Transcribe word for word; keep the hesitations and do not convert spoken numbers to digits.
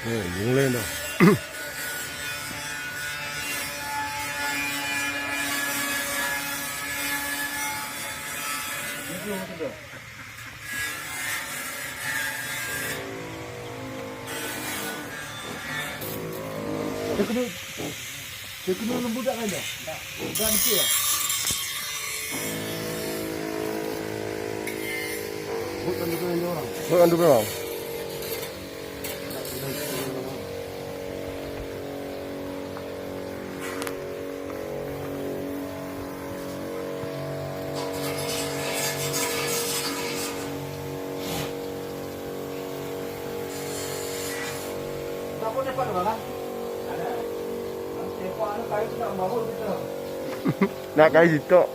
Eh, mulai dah. Dia kena, dia kena lembu tak kan dia? Tak betul ya? Bukan dua orang. Bukan dua orang. Nak kai sitok.